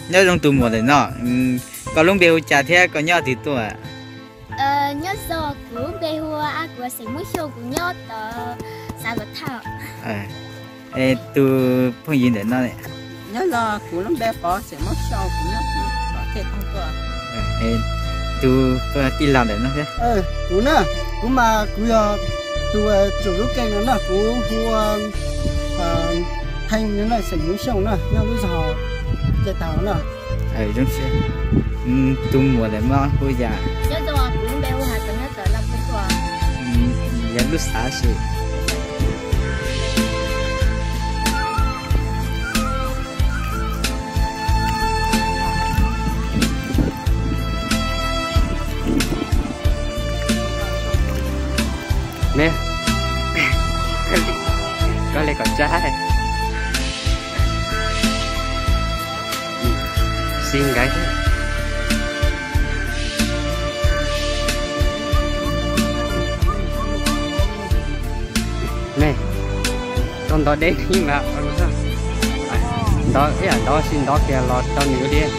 Nyob zoo tus muam ntawm no, koj lub npe hu cas thiab koj nyob twg tuaj? Nyob zoo, kuv lub npe hu, kuv xeem Hmoob Xyooj, kuv nyob tom Xav Kom Thaj. Tus phooj ywg ntawm no? Nyob zoo, kuv lub npe Pov, xeem Hmoob Xyooj, kuv nyob tom Thej Toog tuaj. Tus tij laug ntawm no thiab? Kuv na, kuv mas kuv yog tus tsum lub keej no na, kuv hu Theej no na, xeem Hmoob Xyooj na, nyob lub zos Caj Tag no. Tus muam ntawm no hu yam? Nyob zoo, kuv lub npe hu Hav Xeem, nyob tom Laj Phuj tuaj. Yog lub xav si. Me, koj li kom tsab. Xi nkaib thiab. Me, koj ntov deb ib mas, ntov ib yam ntov, sim ntov kiag los rau nws ua dib.